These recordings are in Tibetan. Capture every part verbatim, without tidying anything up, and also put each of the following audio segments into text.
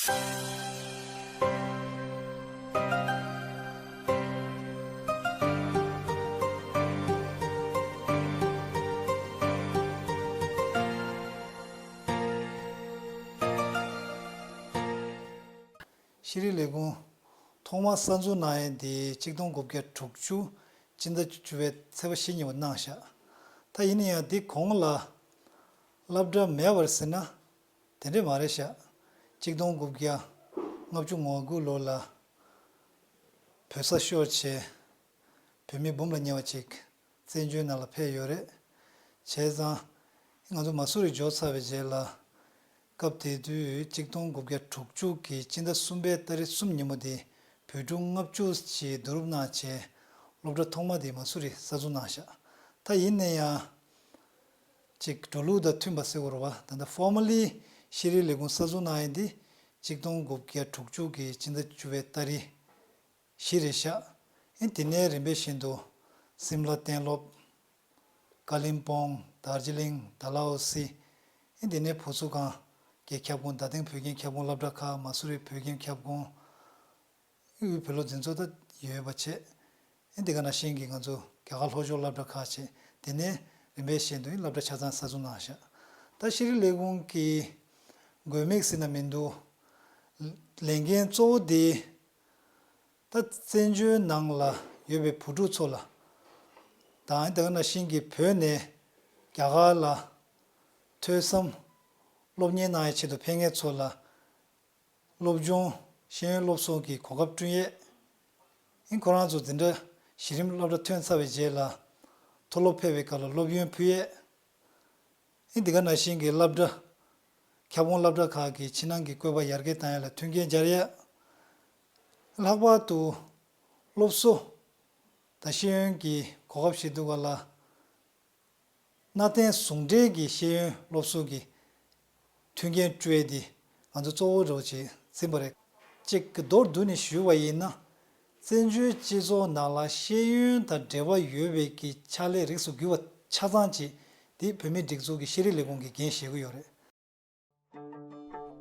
ཤེས་རིག་ལས་ཁུངས་ཐོག་མར་གསར་འཛུགས་གནང་ཡས་དེ་གཅིག་སྟོང་དགུ་བརྒྱ་དྲུག་ཅུ་སྤྱི་ཟླ་བཅུ་པའི་ཚེས་པ་བཞི་ཉིན་མོ་གནང་ཤག་ད་ཡིན་ན་ཡང་དེ་གོང་ལ་སློབ་གྲྭ་མེད་པ་རེད་ཟེར་ན་དེ་འདྲས་མ་རེད་ཤག་གཅིག་སྟོང་དགུ་བརྒྱ་ལྔ་བཅུ་ང་དགུ་ལོ་ལ་བོད་ས་ཤོར་བྱས། བོད་མི་འབུམ་ལ་ཉེ་བ་ཅིག་བཙན་བྱོལ་ནང་ལ་ཕེབས་ཡོད་རེད། བྱས་ཙང་ང་ཚོ་མ་སུ་རི་འབྱོར་ཚར་བའི་རྗེས་ལ་སྐབས་དེ་དུས་གཅིག་སྟོང་དགུ་བརྒྱ་དྲུག་ཅུ་གི་སྤྱི་ཟླ་གསུམ་པའི་ཏ་རིག་གསུམ་ཉིན་མོ་དེ་བོད་ཕྲུག་ལྔ་བཅུ་ཞིག་བསྡུ་རུབ་གནང་བྱས་སློབ་གྲྭ་ཐོག་མ་དེ་མ་སུ་རི་གསར་འཛུགས་གནང་ཤག་ད་ཡིན་ན་ཡང་ཅིག་འགྲོ་ལུགས་དང་མཐུན་པ་ཟེར་དགོས་རེད་བ། ད་ལྟ་ཕོར་མ་ལི་ཤེས་རིག་ལས་ཁུངས་གསར་འཛུགས་གནང་ཡས་འདི་གཅིག་སྟོང་དགུ་བརྒྱ་དྲུག་ཅུ་གི་སྤྱི་ཟླ་བཅུ་པའི་ཏ་རིག་བཞི་རེད་ཤག་ཨེ་དེ་ནས་རིམ་པས་བཞིན་དུ་སིམ་ལ་གཏན་སློབ། ཀ་ལིམ་པོང་། དར་ཇི་ལིང་། ཌལ་ཧོ་སི། ཨེ་དེ་ནས་བུ་གསོ་ཁང་གི་ཁྱབ་ཁོངས། རྡ་སྟེང་བོད་ཁྱིམ་ཁྱབ་ཁོངས་སློབ་གྲྭ་ཁག་མ་སུ་རི་བོད་ཁྱིམ་ཁྱབ་ཁོངས། དབུས་བོད་སློབ་འཛིན་ཚོགས་ད་ཡོད་པ་བྱས། ཨེ་དེ་ག་ནང་བཞིན་གྱི་ང་ཚོ་རྒྱ་གར་ལྷོ་ཕྱོགས་སློབ་གྲྭ་ཁག་བྱས། དེ་ནས་རིམ་པས་བཞིན་དུ་སློབ་གྲྭ་ཆ་ཚང་གསར་འཛུགས་གནང་ཤག་ད་ཤེས་རིག་ལས་ཁུངས་ཀྱི་དགོས་དམིགས་ཟེར་ན་མི་འདུག་ལས་འགན་གཙོ་བོ་དེ་ད་བཙན་བྱོལ་ནང་ལ་ཡོད་པའི་བུ་ཕྲུག་ཚོ་ལ་དང་། དེ་ག་ནང་བཞིན་གྱི་བོད་ནས་རྒྱ་གར་ལ་ཐོས་བསམ་སློབ་གཉེར་གནང་ཡའི་ཆེད་དུ་ཕེབས་མཁན་ཚོ་ལ་སློབ་སྦྱོང་ཤེས་ཡོན་སློབ་གསོ་གི་གོ་སྐབས་བསྐྲུན་ཡས། ཨིན་ཁོ་རང་ཚོ་འཛིན་གྲྭ་གཞི་རིམ་སློབ་གྲྭ་ཐོན་ཚར་བའི་རྗེས་ལ་མཐོ་སློབ་ཕེབས་པའི་སྐབས་ལ་སློབ་ཡོན་ཕུལ་ཡས། ཨིན་འདི་ག་ནང་བཞིན་གྱི་སློབ་གྲྭ་ཁྱབ་ཁོངས་སློབ་གྲྭ་ཁག་གི་ཕྱི་ནང་གི་བཀོད་པ་ཡར་རྒྱས་བཏང་ཡས་ལ་མཐུན་རྐྱེན་སྦྱར་ཡས། ལྷག་པར་དུ་སློབ་གསོ་དང་ཤེས་ཡོན་གྱི་གོ་སྐབས་ཤིག་འདུག་ག་ལ། གནའ་དེང་ཟུང་འབྲེལ་གྱི་ཤེས་ཡོན་སློབ་གསོ་གི་མཐུན་རྐྱེན་སྤྲོད་ཡས་འདི་ང་ཚོ་གཙོ་བོ་རེད་ཅེས་འཛིན་པ་རེད། གཅིག་གི་མདོར་བསྡུས་ནས་ཞུས་པ་ཡིན་ན། བཙན་བྱོལ་སྤྱི་ཚོགས་ནང་ལ་ཤེས་ཡོན་དང་འབྲེལ་བ་ཡོད་པའི་གི་ཕྱག་ལས་རིགས་སུ་གྱུར་པ་ཆ་ཚང་ཅིག་འདི་བོད་མིའི་སྒྲིག་འཛུགས་ཀྱི་ཤེས་རིག་ལས་ཁུངས་ཀྱིས་འགན་བཞེས་ཀྱི་ཡོད་རེད།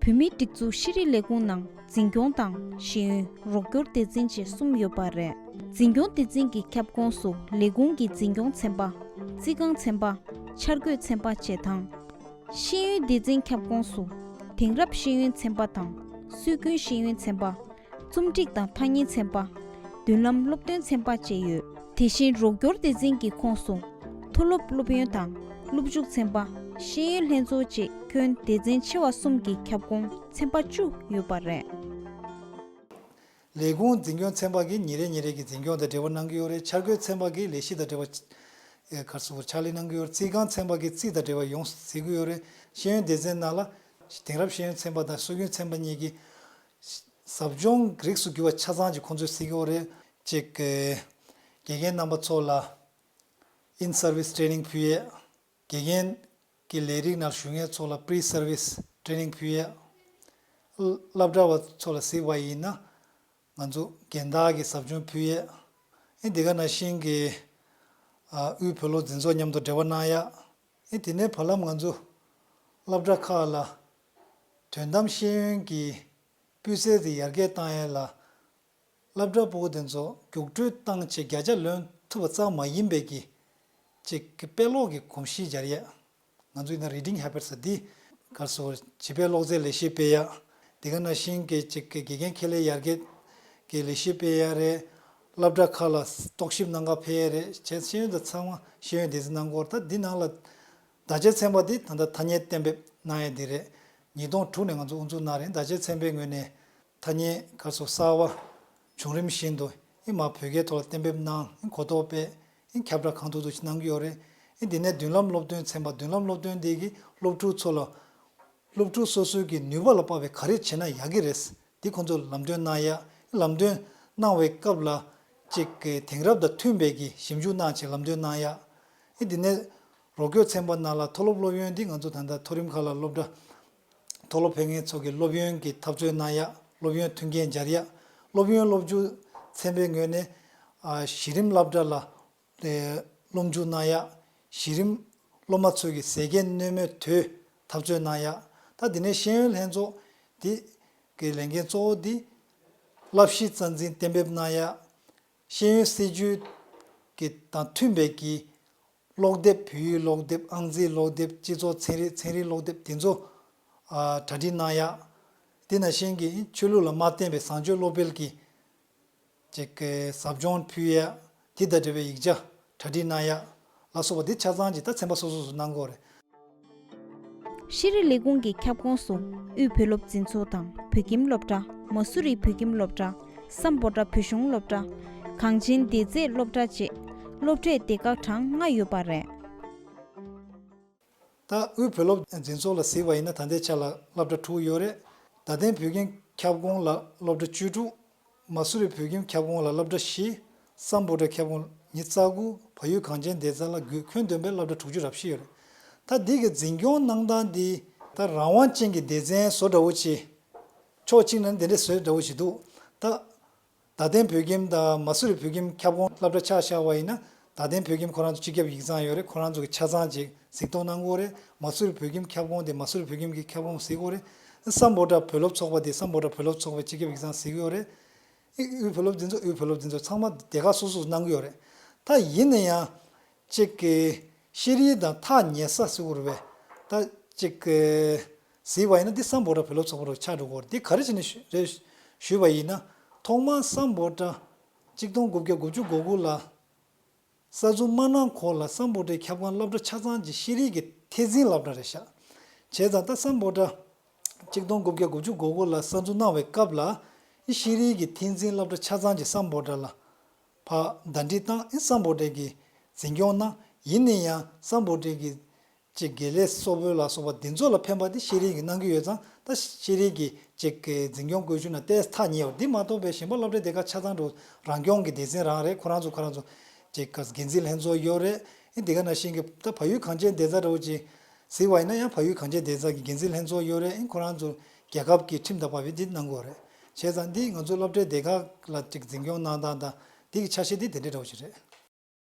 བོད་མིའི་སྒྲིག་འཛུགས་ཤེས་རིག་ལས་ཁུངས་ནང་འཛིན་སྐྱོང་དང་ཤེས་ཡོན་རོགས་སྐྱོར་སྡེ་ཚན་བཅས་གསུམ་ཡོད་པ་རེད། འཛིན་སྐྱོང་སྡེ་ཚན་གྱི་ཁྱབ་ཁོངས་སུ་ལས་ཁུངས་ཀྱི་འཛིན་སྐྱོང་ཚན་པ། རྩིས་ཁང་ཚན་པ། འཆར་འགོད་ཚན་པ་བཅས་དང་། ཤེས་ཡོན་སྡེ་ཚན་ཁྱབ་ཁོངས་སུ་དེང་རབས་ཤེས་ཡོན་ཚན་པ་དང་སྲོལ་རྒྱུན་ཤེས་ཡོན་ཚན་པ། རྩོམ་སྒྲིག་དང་ཐ་སྙད་ཚན་པ། མདུན་ལམ་སློབ་སྟོན་ཚན་པ་བཅས་ཡོད། དེ་བཞིན་རོགས་སྐྱོར་སྡེ་ཚན་གྱི་ཁོངས་སུ་མཐོ་སློབ་སློབ་ཡོན་དང་སློབ་འཇུག་ཚན་པ། ཤེས་ཡོན་ལྷན་ཚོགས་བཅས་ཁྱོན་སྡེ་ཚན་ཆེ་བ་གསུམ་གྱི་ཁྱབ་ཁོངས་ཚན་པ་བཅུ་ཡོད་པ་རེད། ལས་ཁུངས་འཛིན་སྐྱོང་ཚན་པ་གིས་ཉིན་རེ་ཉིན་རེ་གི་འཛིན་སྐྱོང་དང་འབྲེལ་བ་གནང་གི་ཡོད་རེད། འཆར་འགོད་ཚན་པ་གིས་ལས་གཞི་དང་འབྲེལ་བ་ག་རེ་ཟེར་དགོས་རེད། ཕྱག་ལས་གནང་གི་ཡོད་རེད། རྩིས་ཁང་ཚན་པ་གིས་རྩིས་དང་འབྲེལ་བ་ཡོངས་སུ་གཟིགས་ཀྱི་ཡོད་རེད། ཤེས་ཡོན་སྡེ་ཚན་ནང་ལ་དེང་རབས་ཤེས་ཡོན་ཚན་པ་དང་སྲོལ་རྒྱུན་ཚན་པ་གཉིས་ཀྱིས་ཟབ་སྦྱོང་རིགས་སུ་གྱུར་པ་ཆ་ཚང་ཅིག་ཁོང་ཚོས་གཟིགས་ཀྱི་ཡོད་རེད། གཅིག་དགེ་རྒན་རྣམ་པ་ཚོ་ལ་in service training ཕུལ་ཡས། དགེ་རྒན་གྱི་ལས་རིགས་ནང་ཞུགས་མཁན་ཚོ་ལ་pre service training ཕུལ་ཡས། སློབ་གྲྭ་བ་ཚོ་ལ་གཟིགས་པ་ཡིན་ན་ང་ཚོ་རྒན་བདག་གི་ཟབ་སྦྱོང་ཕུལ་ཡས། ཨེ་འདི་ག་ནང་བཞིན་གྱི་ཨ་དབུས་བོད་སློབ་འཛིན་ཚོགས་མཉམ་དུ་འབྲེལ་བ་གནང་ཡས། ཨེ་དེ་ནས་བར་ལམ་ང་ཚོ་སློབ་གྲྭ་ཁག་ལ་དོན་དམ་ཤེས་ཡོན་གྱི་སྤུས་ཚད་དེ་ཡར་རྒྱས་བཏང་ཡས་ལ་སློབ་གྲྭ་ཕྲུ་གུ་དེ་ཚོ་རྒྱུགས་སྤྲོད་བཏང་བྱས་བརྒྱ་ཆ་ལོན་ཐུབ་པ་ཙམ་མ་ཡིན་པའི་གི་ཅིག་གི་དཔེ་ཀློག་གི་གོམས་གཤིས་སྦྱར་ཡས། ང་ཚོ་ཡིན་ན་reading habits འདི་ག་རེ་ཟེར་དགོས་རེད། བྱིས་པའི་ཀློག་རྩལ་ལེགས་བཤད་སྤེལ་ཡས། དེ་ག་ནང་བཞིན་གྱི་ཅིག་གི་དགེ་རྒན་ཁྱད་ལས་ཡར་རྒྱས་ཀྱི་ལེགས་བཤད་སྤེལ་ཡས་རེད། སློབ་གྲྭ་ཁག་ལ་རྟོག་ཞིབ་གནང་ག་ཕེབས་ཡས་རེད། བྱས་ཤེས་ཡོན་དང་ཚང་མ་ཤེས་ཡོན་སྡེ་ཚན་གནང་གི་ཡོད་རེད། ད་འདི་ནང་ལ་བརྡ་ཆད་ཚན་པ་འདི་ད་ལྟ་ཐ་སྙད་གཏན་འབེབས་གནང་ཡས་འདི་རེད། ཉིས་སྟོང་དྲུག་ནས་ང་ཚོ་དབུ་འཛུགས་གནང་རེད། བརྡ་ཆད་ཚན་པའི་ངོས་ནས་ཐ་སྙད་ག་རེ་ཟེར་དགོས་རེད། གསར་པ་བྱུང་རིམ་བཞིན་དུ་ཨེ་མར་བོད་སྐད་ཐོག་ལ་གཏན་འབེབས་གནང་། ཨེ་གོ་རྟོགས་སྤེལ། ཨེ་ཁྱབ་བསྒྲགས་གང་ཐུབ་ཐུབ་ཅིག་གནང་གི་ཡོད་རེད། ཨེ་འདི་ནས་མདུན་ལམ་སློབ་སྟོན་ཚན་པ། མདུན་ལམ་སློབ་སྟོན་འདི་གིས་སློབ་ཕྲུག་ཚོ་ལ་སློབ་ཕྲུག་སོ་སོའི་གི་ནུས་པ་ལ་དཔག་པའི་ག་རེ་བྱས་ན་ཡག་གི་རེད། འདི་ཁོང་ཚོར་ལམ་སྟོན་གནང་ཡ། ལམ་སྟོན་གནང་བའི་སྐབས་ལ་ཅིག་གི་དེང་རབས་དང་མཐུན་པའི་གི་ཞིབ་འཇུག་གནང་བྱས་ལམ་སྟོན་གནང་ཡ། ཨེ་འདི་ནས་རོགས་སྐྱོར་ཚན་པ་ནང་ལ་མཐོ་སློབ་སློབ་ཡོན་འདི་ང་ཚོ་ད་ལྟ་མཐོ་རིམ་ཁག་ལ་སློབ་གྲྭ་མཐོ་སློབ་ཕེབས་མཁན་ཚོ་གི་སློབ་ཡོན་གྱི་འཐབ་རྩོད་གནང་ཡ། སློབ་ཡོན་མཐུན་རྐྱེན་སྦྱར་ཡ། སློབ་ཡོན་སློབ་འཇུག་ཚན་པའི་ངོས་ནས་ཨ་གཞི་རིམ་སློབ་གྲྭ་ལ་སློབ་འཇུག་གནང་ཡ། གཞི་རིམ་སློབ་མ་ཚོ་གི་ཟས་སྐལ་གནོད་མེད་དོས་འཐབ་རྩོད་གནང་ཡ། ད་འདི་ནས་ཤེས་ཡོན་ལྷན་ཚོགས་འདི་ གི་ལས་འགན་གཙོ་བོ་འདི་བསླབ་གཞི་རྩ་འཛིན་གཏན་འབེབས་གནང་ཡ། ཤེས་ཡོན་སྲིད་ཇུས་ཀྱི་དང་མཐུན་པའི་གི་ཀློག་དེབ། བོད་ཡིག་ཀློག་དེབ། ཨང་རྩིས་ཀློག་དེབ། སྤྱི་ཚོགས་ཚན་རིག་ཚན་རིག་ཀློག་དེབ་དེ་ཚོ་ཨ་གྲ་སྒྲིག་གནང་ཡ། དེ་ནང་བཞིན་གྱི་ཆོས་ལུགས་ལ་མ་བརྟེན་པའི་བཟང་སྤྱོད་སློབ་སྤེལ་གྱི་ཅིག་གི་ཟབ་སྦྱོང་ཕུལ་ཡ། དེ་དང་འབྲེལ་བའི་ཡིག་ཆ་གྲ་སྒྲིག་གནང་ཡ་ལ་སོགས་པ་འདི་ཆ་ཚང་ཅིག་ད་ཚན་པ་སོ་སོ་སོ་གནང་དགོས་རེད། ཤེས་རིག་ལས་ཁུངས་ཀྱི་ཁྱབ་ཁོངས་སུ་དབུས་བོད་སློབ་འཛིན་ཚོགས་དང་བོད་ཁྱིམ་སློབ་གྲྭ། མ་སུ་རི་བོད་ཁྱིམ་སློབ་གྲྭ། སམ་བྷོ་ཊ་བོད་གཞུང་སློབ་གྲྭ། གངས་ཅན་སྡེ་རྩེ་སློབ་གྲྭ་བཅས་སློབ་གྲྭའི་སྡེ་ཁག་གྲངས་ལྔ་ཡོད་པ་རེད། ད་དབུས་བོད་སློབ་འཛིན་ཚོགས་ལ་གཟིགས་པ་ཡིན་ན་ད་ལྟའི་ཆ་ལ་སློབ་གྲྭ་དྲུག་ཡོད་རེད། དད་ལྡན་བོད་ཁྱིམ་ཁྱབ་ཁོངས་ལ་སློབ་གྲྭ་བཅུ་དྲུག་མ་སུ་རི་བོད་ཁྱིམ་ཁྱབ་ཁོངས་ལ་སློབ་གྲྭ་བཞི། སམ་བྷོ་ཊ་ཁྱབ་ཁོངས་ཉི་ཤུ་རྩ་དགུ། བལ་ཡུལ་གངས་ཅན་སྡེ་ཚན་ལ་དགུ། ཁྱོན་བསྡོམས་པའི་སློབ་གྲྭ་དྲུག་ཅུ་རེ་བཞི་ཡོད་རེད། ད་འདི་གི་འཛིན་སྐྱོང་གནང་སྟངས་འདི་ད་རང་དབང་ཅན་གྱི་སྡེ་ཚན་བཟོ་འདྲ་བོ་ཅིག་ཕྱོགས་གཅིག་ནས་འདི་འདྲ་བཟོས་འདྲ་བོ་ཞིག་འདུག་ད་དད་ལྡན་བོད་ཁྱིམ་དང་མ་སུ་རི་བོད་ཁྱིམ་ཁྱབ་ཁོངས་སློབ་གྲྭ་ཆ་བཞག་པ་ཡིན་ན། དད་ལྡན་བོད་ཁྱིམ་ཁོ་རང་ཚོ་སྤྱི་ཁྱབ་ཡིག་ཚང་ཡོད་རེད། ཁོ་རང་ཚོ་གི་ཆ་ཚང་ཅིག་གཟིགས་རྟོག་གནང་གི་ཡོད་རེད། མ་སུ་རི་བོད་ཁྱིམ་ཁྱབ་ཁོངས་དེ་མ་སུ་རི་བོད་ཁྱིམ་གྱི་ཁྱབ་ཁོངས་གཟིགས་ཀྱི་ཡོད་རེད། སམ་བྷོ་ཊ་བོད་སློབ་ཚོགས་པ་དེ་སམ་བྷོ་ཊ་བོད་སློབ་ཚོགས་པའི་སྤྱི་ཁྱབ་ཡིག་ཚང་གཟིགས་ཀྱི་ཡོད་རེད། དབུས་བོད་སློབ་འཛིན་ཚོགས། དབུས་བོད་སློབ་འཛིན་ཚོགས། ཚང་མ་སྡེ་ཁག་སོ་སོ་གནང་གི་ཡོད་རེད། ད་ཡིན་ན་ཡང་ཅིག་གི་ཤེས་རིག་དང་ཐག་ཉེ་ས་ཟེར་དགོས་རེད་པས། ད་ཅིག་གི་གཟིགས་པ་ཡིན་ན་འདི་སམ་བྷོ་ཊ་བོད་སློབ་ཚོགས་པ་རུ་ཆགས་འགྲོ་གི་ཡོད་རེད། འདི་ག་རེ་བྱས་ནས་ཞུ་རེད་ཞུས་པ་ཡིན་ན། ཐོག་མར་སམ་བྷོ་ཊ་གཅིག་སྟོང་དགུ་བརྒྱ་དགུ་བཅུ་གོ་དགུ་ལ་གསར་འཛུགས་མ་གནང་གོང་ལ་སམ་བྷོ་ཊའི་ཁྱབ་ཁོངས་སློབ་གྲྭ་ཆ་ཚང་གི་ཤེས་རིག་གི་ཐད་འཛིན་སློབ་གྲྭ་རེད་ཤག་བྱས་ཙང་ད་སམ་བྷོ་ཊ་གཅིག་སྟོང་དགུ་བརྒྱ་དགུ་བཅུ་གོ་དགུ་ལ་གསར་འཛུགས་གནང་བའི་སྐབས་ལ་ཤེས་རིག་གི་ཐད་འཛིན་སློབ་གྲྭ་ཆ་ཚང་གི་སམ་བྷོ་ཊ་ལ་ཕར་ཟླ་སྒྲིལ་བཏང་། ཨེ་སམ་བྷོ་ཊའི་གི་འཛིན་སྐྱོང་གནང་། ཡིན་ན་ཡང་སམ་བྷོ་ཊའི་གི་ཅིག་དགེ་ལས་གསོ་སྤེལ་ལ་སོགས་པ་འདི་ཚོ་ལ་ཕན་པ་དེ་ཤེས་རིག་གིས་གནང་གི་ཡོད་ཙང་། ད་ཤེས་རིག་གི་ཅིག་གི་འཛིན་སྐྱོང་བཀོད་ཇུས་ནང་ཏོག་ཙམ་ཐག་ཉེ་བ། འདི་མ་གཏོགས་པའི་གཞན་པ་སློབ་གྲྭའི་སྡེ་ཁག་ཆ་ཚང་འགྲོ་རང་སྐྱོང་གི་སྡེ་ཚན་རང་རེད། ཁོ་རང་ཚོ་ཁོ་རང་ཚོ་ཅིག་གི་འགན་འཛིན་ལྷན་ཚོགས་ཡོད་རེད། ཨེ་འདི་ག་ནང་བཞིན་གི་ད་བལ་ཡུལ་གངས་ཅན་སྡེ་ཚན་འདྲ་བོ་ཅིག་གཟིགས་པ་ཡིན་ན་ཡང་། བལ་ཡུལ་གངས་ཅན་སྡེ་ཚན་གྱི་འགན་འཛིན་ལྷན་ཚོགས་ཡོད་རེད། ཨེ་ཁོ་རང་ཚོ་རྒྱལ་ཁབ་ཀྱི་ཁྲིམས་དང་བབས་པའི་འདི་གནང་དགོས་རེད། བྱས་ཙང་འདི་ང་ཚོ་སློབ་གྲྭའི་སྡེ་ཁག་ལ་ཅིག་འཛིན་སྐྱོང་གནང་སྟངས་དང་འདི་གི་ཆ་ཤས་འདི་དེ་འདྲ་འདྲ་བོ་ཞིག་རེད།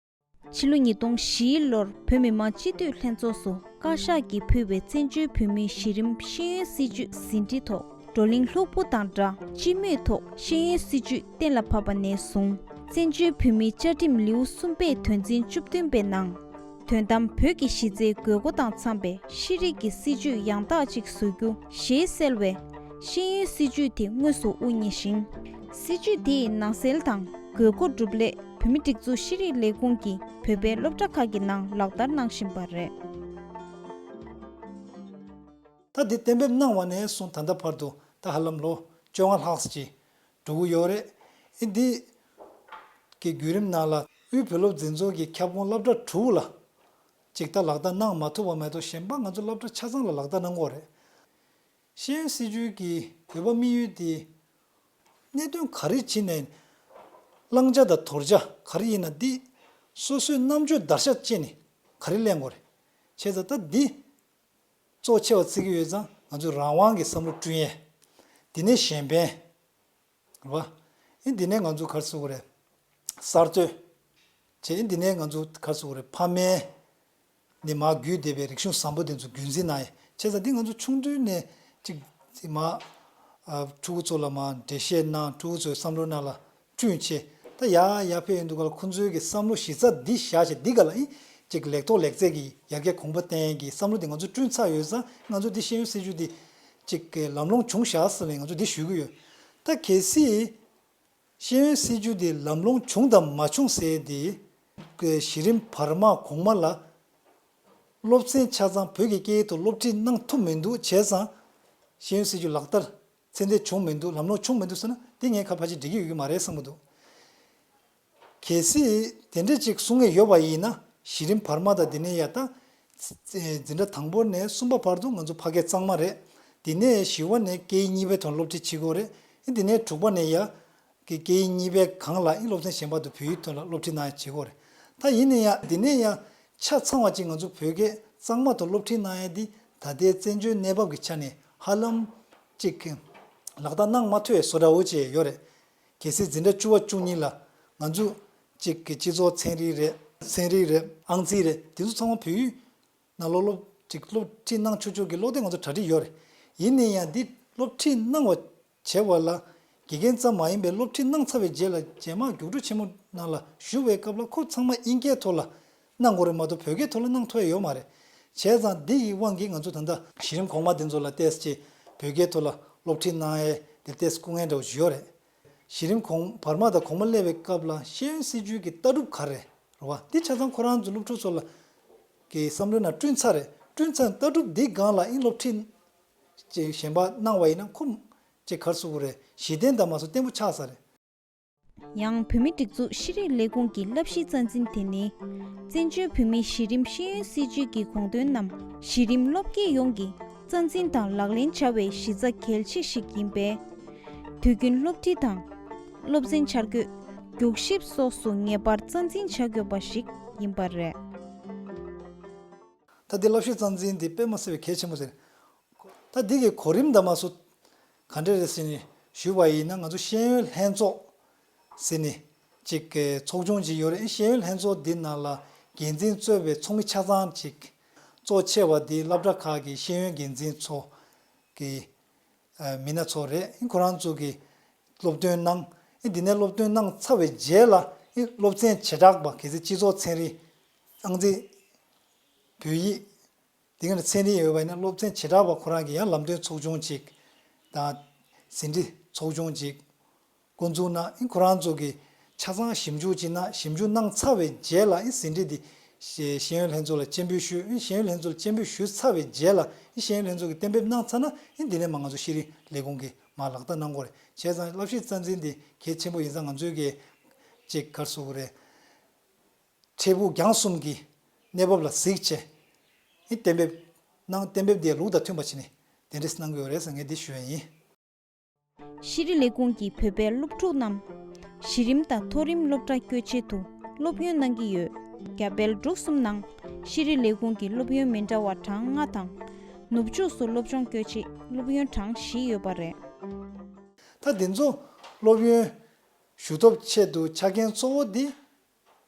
ཕྱི་ལོ་ཉིས་སྟོང་བཞི་ལོར་བོད་མི་མང་སྤྱི་འཐུས་ལྷན་ཚོགས་སུ་བཀའ་ཤག་གིས་ཕུལ་བའི་བཙན་བྱོལ་བོད་མིའི་གཞི་རིམ་ཤེས་ཡོན་སྲིད་བྱུས་ཟིན་བྲིས་ཐོག་བགྲོ་གླེང་ལྷུག་པོ་དང་སྦྲགས་སྤྱི་མོས་ཐོག་ཤེས་ཡོན་སྲིད་བྱུས་གཏན་ལ་ཕབ་པ་ནས་བཟུང་། བཙན་བྱོལ་བོད་མིའི་བཅའ་ཁྲིམས་ལེའུ་གསུམ་པའི་དོན་ཚན་བཅུ་བདུན་པའི་ནང་། དོན་དམ་བོད་ཀྱི་གཞི་རྩའི་དགོས་མཁོ་དང་འཚམ་པའི་ཤེས་རིག་གི་སྲིད་བྱུས་ཡང་དག་ཅིག་བཟོ་རྒྱུ་ཞེས་གསལ་བའི་ཤེས་ཡོན་སྲིད་བྱུས་དེ་དངོས་སུ་དབུ་བརྙེས་ཤིང་། སྲིད་བྱུས་དེའི་ནང་གསལ་དང་དགོས་མཁོ་སྒྲུབ་སླད་བོད་མིའི་སྒྲིག་འཛུགས་ཤེས་རིག་ལས་ཁུངས་ཀྱིས་བོད་པའི་སློབ་གྲྭ་ཁག་གི་ནང་ལག་བསྟར་གནང་བཞིན་པ་རེད། ད་འདི་གཏན་འབེབས་གནང་བ་ནས་བཟུང་ད་ལྟ་བར་དུ་ད་ཧ་ལམ་ལོ་བཅོ་ལྔ་ལྷག་ཙམ་ཅིག་འགྲོ་གི་ཡོད་རེད། ཨེ་འདི་གི་བརྒྱུད་རིམ་ནང་ལ་དབུས་བོད་སློབ་འཛིན་ཚོགས་ཀྱི་ཁྱབ་ཁོངས་སློབ་གྲྭ་དྲུག་ལ་ཅིག་ད་ལག་བསྟར་གནང་མ་ཐུབ་པ་མ་གཏོགས་གཞན་པ་ང་ཚོ་སློབ་གྲྭ་ཆ་ཚང་ལ་ལག་བསྟར་གནང་གི་ཡོད་རེད། ཤེས་ཡོན་སྲིད་བྱུས་ཀྱི་འོས་འབབ་དམིགས་ཡུལ་དེ་གནད་དོན་ག་རེ་བྱས་ནས་བླང་བྱ་དང་དོར་བྱ་ག་རེ་ཡིན་ན་འདི་སོ་སོའི་རྣམ་དཔྱོད་བརྡར་ཤ་བཅད་ནས་ག་རེ་གླེང་དགོས་རེད། བྱས་ཙང་ད་འདི་གཙོ་ཆེ་བ་བརྩི་གི་ཡོད་ཙང་ང་ཚོས་རང་དབང་གི་བསམ་བློ་བསྐྲུན་ཡས། དེ་ནས་གཞན་ཕན། རེད་བ། ཨེ་འདི་ནས་ང་ཚོ་ག་རེ་ཟེར་དགོས་རེད། གསར་གཏོད། བྱས་ཨེ་འདི་ནས་ང་ཚོ་ག་རེ་ཟེར་དགོས་རེད། ཕ་མའི་ནས་མར་བརྒྱུད་བསྡད་པའི་རིག་གཞུང་བཟང་པོ་དེ་ཚོ་རྒྱུན་འཛིན་གནང་ཡས། བྱས་ཙང་འདི་ང་ཚོ་ཆུང་དུས་ནས་ཅིག་ཅིག་མར་ཨ་ཕྲུ་གུ་ཚོ་ལ་མར་འགྲེལ་བཤད་གནང་། ཕྲུ་གུ་ཚོའི་བསམ་བློ་ནང་ལ་བསྐྲུན་བྱས། ད་ཡར་ཡར་ཕེབས་ཡོང་དུས་ག་ལ་ཁོང་ཚོའི་གི་བསམ་བློ་གཞི་རྩ་འདི་བཞག་བྱས་འདི་ག་ལ་ཨེ་ཅིག་ལེགས་ཐོག་ལེགས་བརྩེགས་ཀྱི་ཡར་རྒྱས་གོང་འཕེལ་བསྟན་གྱི་བསམ་བློ་དེ་ང་ཚོ་བསྐྲུན་ཚར་ཡོད་ཙང་། ང་ཚོ་འདི་ཤེས་ཡོན་སྲིད་བྱུས་འདི་ཅིག་གི་ལམ་ལྷོང་བྱུང་བཞག་ཟེར་ནས་ང་ཚོ་འདི་ཞུ་གི་ཡོད། ད་གལ་སྲིད་ཤེས་ཡོན་སྲིད་བྱུས་འདི་ལམ་ལྷོང་བྱུང་དང་མ་བྱུང་ཟེར་དེ་གི་གཞི་རིམ་བར་མ་གོང་མ་ལ་སློབ་ཚན་ཆ་ཚང་བོད་ཀྱི་སྐད་ཡིག་ཐོག་སློབ་ཁྲིད་གནང་ཐུབ་མི་འདུག། བྱས་ཙང་ཤེས་ཡོན་སྲིད་བྱུས་ལག་བསྟར་ཚད་ལྡན་བྱུང་མི་འདུག། ལམ་ལྷོང་བྱུང་མི་འདུག་ཟེར་ན་དེ་ངས་ཁ་ཕལ་ཆེར་འགྲིག་གི་ཡོད་ཀྱི་མ་རེད་བསམ་གྱི་འདུག། གལ་སྲིད་དེ་འདྲ་ཅིག་གསུང་ངེས་ཡོད་པ་ཡིན་ན། གཞི་རིམ་བར་མ་དང་དེ་ནས་ཡར་ད་འཛིན་གྲྭ་དང་པོ་ནས་གསུམ་པ་བར་དུ་ང་ཚོ་ཕ་སྐད་གཙང་མ་རེད། དེ་ནས་བཞི་པ་ནས་སྐད་ཡིག་གཉིས་པའི་ཐོག་སློབ་ཁྲིད་བྱེད་དགོས་རེད། དེ་ནས་དྲུག་པ་ནས་ཡར་གི་སྐད་ཡིག་གཉིས་པའི་སྒང་ལ་ཨིན་སློབ་ཚན་གཞན་པ་དུ་བོད་ཡིག་ཐོག་ལ་སློབ་ཁྲིད་གནང་ཡ་བྱེད་དགོས་རེད། ད་ཡིན་ན་ཡང་དེ་ནས་ཡང་ཆ་ཚང་བ་ཅིག་ང་ཚོ་བོད་སྐད་གཙང་མ་དུ་སློབ་ཁྲིད་གནང་ཡ་འདི་ད་ལྟའི་བཙན་བྱོལ་གནས་བབ་ཀྱི་ཆ་ནས་ཧ་ལམ་ཅིག་ལག་བསྟར་གནང་མ་ཐུབ་ཡ་བཟོ་འདྲ་བོ་ཅིག་ཡོད་རེད། གལ་སྲིད་འཛིན་གྲྭ་བཅུ་པ་བཅུ་གཉིས་ལ་ང་ཚོ་ཅིག་གི་སྤྱི་ཚོགས་ཚན་རིག་རེད། ཚན་རིག་རེད། ཨང་རྩིས་རེད། དེ་ཚོ་ཚང་མ་བོད་ཡིག་ནང་ལོགས་སློབ་ཅིག་སློབ་ཁྲིད་གནང་ཆོག་ཆོག་གི་སློབ་དེབ་ང་ཚོ་གྲ་སྒྲིག་ཡོད་རེད། ཡིན་ན་ཡང་འདི་སློབ་ཁྲིད་གནང་བ་ བྱེད་པ་ལ་དགེ་རྒན་ཙམ་མ་ཡིན་པའི་སློབ་ཁྲིད་གནང་ཚར་བའི་རྗེས་ལ་རྗེས་མ་རྒྱུགས་སྤྲོད་ཆེན་མོ་ནང་ལ་ཞུགས་པའི་སྐབས་ལ་ཁོ་ཚང་མ་དབྱིན་སྐད་ཐོག་ལ་གནང་དགོས་རེད་མ་གཏོགས་བོད་སྐད་ཐོག་ལ་གནང་ཐུབ་ཡ་ཡོད་མ་རེད། བྱས་ཙང་འདི་ཡི་དབང་གིས་ང་ཚོ་ད་ལྟ་གཞི་རིམ་གོང་མ་འདི་ཚོ་ལ་ཏོག་ཙམ་བོད་སྐད་ཐོག་ལ་སློབ་ཁྲིད་གནང་ཡས་དེ་ཏོག་ཙམ་སྐུ་ངལ་འདྲ་བོ་ཞིག་ཡོད་རེད། གཞི་རིམ་གོང་བར་མ་དང་གོང་མ་སླེབས་པའི་སྐབས་ལ་ཤེས་ཡོན་སྲིད་བྱུས་ཀྱི་ལྟ་གྲུབ་ག་རེ་རེད་བ། འདི་ཆ་ཚང་ཁོ་རང་ཚོ་སློབ་ཕྲུག་ཚོ་ལ་གི་བསམ་བློའི་ནང་བསྐྲུན་ཚར་རེད། བསྐྲུན་ཚར་ལྟ་གྲུབ་འདི་སྒང་ལ་ཨིན་སློབ་ཁྲིད་ཅིག་གཞན་པ་གནང་བ་ཡིན་ན་ཁོ་ཅིག་ག་རེ་ཟེར་དགོས་རེད། གཞི་རྟེན་དང་མ་སོགས་བརྟན་པོ་ཆགས་ས་རེད། ཡང་བོད་མིའི་སྒྲིག་འཛུགས་ཤེས་རིག་ལས་ཁུངས་ཀྱི་བསླབ་གཞིའི་རྩ་འཛིན་དེ་ནི། བཙན་བྱོལ་བོད་མིའི་གཞི་རིམ་ཤེས་ཡོན་སྲིད་བྱུས་ཀྱི་དགོངས་དོན་རྣམས་གཞི་རིམ་སློབ་དགེ་ཡོངས་ཀྱི་རྩ་འཛིན་དང་ལག་ལེན་བྱ་བའི་གཞི་རྩ་གལ་ཆེ་ཞིག་ཡིན་པས། དུས་རྒྱུན་སློབ་ཁྲིད་དང་། སློབ་ཚན་འཆར་འགོད། རྒྱུགས་ཞིབ་སོགས་སུ་ངེས་པར་རྩ་འཛིན་བྱ་དགོས་པ་ཞིག་ཡིན་པ་རེད། ད་འདི་བསླབ་གཞིའི་རྩ་འཛིན་འདི་དཔེ་མ་སྲིད་པའི་གལ་ཆེན་པོ་ཟེར། ད་འདི་གི་གོ་རིམ་དང་མ་སོགས་ག་འདྲ་རེད་ཟེར་ནས་ཞུས་པ་ཡིན་ན། ང་ཚོ་ཤེས་ཡོན་ལྷན་ཚོགས་ཟེར་ནས་ཅིག་གི་ཚོགས་ཆུང་ཅིག་ཡོད་རེད། ཤེས་ཡོན་ལྷན་ཚོགས་འདི་ནང་ལ་འགན་འཛིན་གཙོས་པའི་ཚོགས་མི་ཆ་ཚང་ཅིག་གཙོ་ཆེ་བ་འདི་སློབ་གྲྭ་ཁག་གི་ཤེས་ཡོན་འགན་འཛིན་ཚོ་གི་ཨ་མི་སྣ་ཚོ་རེད། ཨེ་ཁོ་རང་ཚོ་གིས་སློབ་སྟོན་གནང་། ཨེ་འདི་ནས་སློབ་སྟོན་གནང་ཚར་བའི་རྗེས་ལ་ཨེ་སློབ་ཚན་བྱེ་བྲག་པ། གལ་སྲིད་སྤྱི་ཚོགས་ཚན་རིག་ཨང་རྩིས་བོད་ཡིག་འདི་ག་ནས་ཚན་རིག་ཡོད་པ་ཡིན་ན་སློབ་ཚན་བྱེ་བྲག་པ་ཁོ་རང་གིས་ཡང་ལམ་སྟོན་ཚོགས་ཆུང་ཅིག་དང་ཟིན་བྲིས་ཚོགས་ཆུང་ཅིག་འགོ་འཛུགས་གནང་། ཨེ་ཁོ་རང་ཚོ་གིས་ཆ་ཚང་ཞིབ་འཇུག་ཅིག་གནང་། ཞིབ་འཇུག་གནང་ཚར་བའི་རྗེས་ལ་ཨེ་ཟིན་བྲིས་འདི་ཤེས་ཤེས་ཡོན་ལྷན་ཚོགས་ལ་སྤྱན་འབུལ་ཞུས། ཨེ་ཤེས་ཡོན་ལྷན་ཚོགས་ལ་སྤྱན་འབུལ་ཞུས་ཚར་བའི་རྗེས་ལ་ཨེ་ཤེས་ཡོན་ལྷན་ཚོགས་ཀྱིས་གཏན་འབེབས་གནང་ཚར་ན། ཨེ་འདི་ནས་མར་ང་ཚོ་ཤེས་རིག་ལས་ཁུངས་ཀྱིས་མར་ལག་བསྟར་གནང་དགོས་རེད། བྱས་ཙང་བསླབ་གཞིའི་རྩ་འཛིན་འདི་གལ་ཆེན་པོ་ཡིན་ཙང་ང་ཚོའི་གི་ཅིག་ག་རེ་ཟེར་དགོས་རེད། འཕྲལ་ཕུགས་རྒྱང་གསུམ་གྱི་གནས་བབ་ལ་གཟིགས་བྱས་ཨེ་གཏན་འབེབས་གནང་། གཏན་འབེབས་འདི་ལུགས་དང་མཐུན་པ་བྱས་ནས་གདན་འདྲེན་གནང་གི་ཡོད་རེད་ཟེར་ངས་འདི་ཞུ་ཡ་ཡིན། ཤེས་རིག་ལས་ཁུངས་ཀྱིས་བོད་པའི་སློབ་ཕྲུག་རྣམས་གཞི་རིམ་དང་མཐོ་རིམ་སློབ་གྲྭ་བསྐྱོད་ཆེད་དུ་སློབ་ཡོན་གནང་གི་ཡོད། རྒྱ་བལ་འབྲུག་གསུམ་ནང་ཤེས་རིག་ལས་ཁུངས་ཀྱི་སློབ་ཡོན་མི་འདྲ་བ་གྲངས་ལྔ་དང་། ནུབ་ཕྱོགས་སུ་སློབ་སྦྱོང་བསྐྱོད་ཆེད་སློབ་ཡོན་གྲངས་བཞི་ཡོད་པ་རེད། ད་འདི་ཚོ་སློབ་ཡོན་ཞུ་ཐབས་ཆེད་དུ་ཆ་རྐྱེན་གཙོ་བོ་འདི་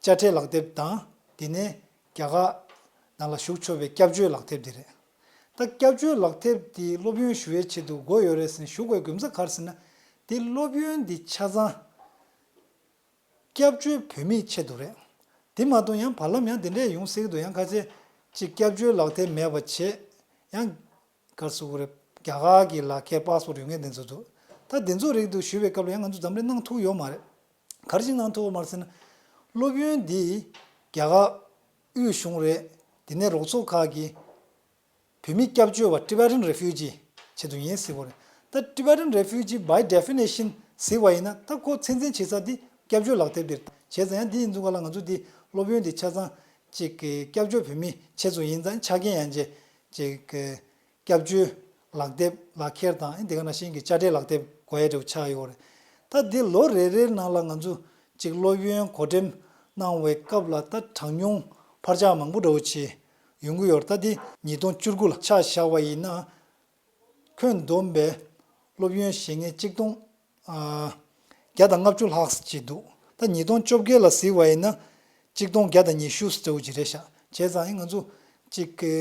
དཔྱ་ཁྲལ་ལག་དེབ་དང་། དེ་ནས་རྒྱ་གར་ནང་ལ་ཞུགས་ཆོག་པའི་སྐྱབས་བཅོལ་ལག་དེབ་འདི་རེད། ད་སྐྱབས་བཅོལ་ལག་དེབ་འདི་སློབ་ཡོན་ཞུ་བའི་ཆེད་དུ་དགོས་ཡོད་རེད་ཟེར་ནས་ཞུ་དགོས་རྒྱུ་མཚན་ག་རེ་ཟེར་ན། འདི་སློབ་ཡོན་འདི་ཆ་ཚང་སྐྱབས་བཅོལ་བོད་མིའི་ཆེད་དུ་རེད། དེ་མ་གཏོགས་ཡང་བར་ལམ་ཡང་དེ་འདྲས་ཡོང་སྲིད་ཀྱི་འདུག་ཡང་ཁ་ཤས་ཅིག་སྐྱབས་བཅོལ་ལག་དེབ་མེད་པ་བྱས། ཡང་ག་རེ་ཟེར་དགོས་རེད། རྒྱ་གར་གྱི་ལག་ཁྱེར་པཱ་སི་པོར་ཡོད་མཁན་དེ་ཚོ་འདུག་ད་དེ་ཚོ་རིགས་འདུག་ཞུ་བའི་སྐབས་ལ་ཡང་ང་ཚོ་འཛམ་གླིང་གནང་ཐུབ་ཡོད་མ་རེད། ག་རེ་ཞིག་གནང་ཐུབ་ཡོད་མ་རེད་ཟེར་ན། སློབ་ཡོན་འདི་རྒྱ་གར་དབུས་གཞུང་རེད། དེ་ནས་རོགས་ཚོགས་ཁག་གིས་བོད་མི་སྐྱབས་བཅོལ་བ། Tibetan refugee ཆེད་དུ་ཡིན་ཟེར་བ་རེད། ད་Tibetan refugee by definition ཟེར་བ་ཡིན་ན། ད་ཁོ་ཚད་འཛིན་བྱེད་ས་འདི་སྐྱབས་བཅོལ་ལག་དེབ་འདིར་བྱས་ཙང་། ཡང་འདི་ཡིན་ཙང་ག་ལ་ང་ཚོ་འདི་སློབ་ཡོན་འདི་ཆ་ཚང་ཅིག་གི་སྐྱབས་བཅོལ་བོད་མི་ཆེད་དུ་ཡིན་ཙང་། ཆ་རྐྱེན་ཡང་ཅིག་ཅིག་གི་སྐྱབས་བཅོལ་ལག་དེབ། ལག་ཁྱེར་དང་། ཨེ་དེ་ག་ནང་བཞིན་གྱི་དཔྱ་ཁྲལ་ལག་དེབ་དགོས་ཡ་འདྲ་བོ་ཆགས་ཡོད་རེད། ད་འདི་ལོ་རེ་རེའི་ནང་ལ་ང་ཚོ་ཅིག་སློབ་ཡོན་གོ་སྒྲིག་གནང་བའི་སྐབས་ལ་ད་གྲངས་ཉུང་འཕར་ཆག་མང་པོ་འདྲ་བོ་ཅིག་ཡོང་གི་ཡོད་རེད། ད་འདི་ཉིས་སྟོང་བཅུ་དགུ་ལ་ཆ་བཞག་པ་ཡིན་ན། ཁྱོན་བསྡོམས་པའི་སློབ་ཡོན་བཞེས་མཁན་གཅིག་སྟོང་ཨ་བརྒྱ་དང་ལྔ་བཅུ་ལྷག་ཅིག་འདུག་ད་ཉིས་སྟོང་བཅོ་བརྒྱད་ལ་གཟིགས་པ་ཡིན་ན་གཅིག་སྟོང་བརྒྱ་དང་ཉི་ཤུ་ཙམ་ཅིག་རེད་ཤག་བྱས་ཙང་ང་ཚོ་ཅིག་གི་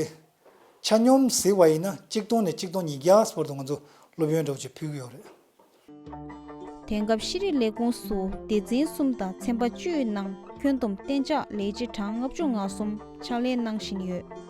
ཆ་སྙོམས་གཟིགས་པ་ཡིན་ན་གཅིག་སྟོང་ནས་གཅིག་སྟོང་ཉིས་བརྒྱ་བར་དུ་ང་ཚོ་སློབ་ཡོན་འདྲ་བོ་ཅིག་ཕུལ་གྱི་ཡོད་རེད། དེང་སྐབས་ཤེས་རིག་ལས་ཁུངས་སུ་སྡེ་ཚན་གསུམ་དང་ཚན་པ་བཅུའི་ནང་ཁྱོན་བསྡོམས་གཏན་འཇགས་ལས་བྱེད་གྲངས་ལྔ་བཅུ་ང་གསུམ་ཕྱག་ལས་གནང་བཞིན་ཡོད།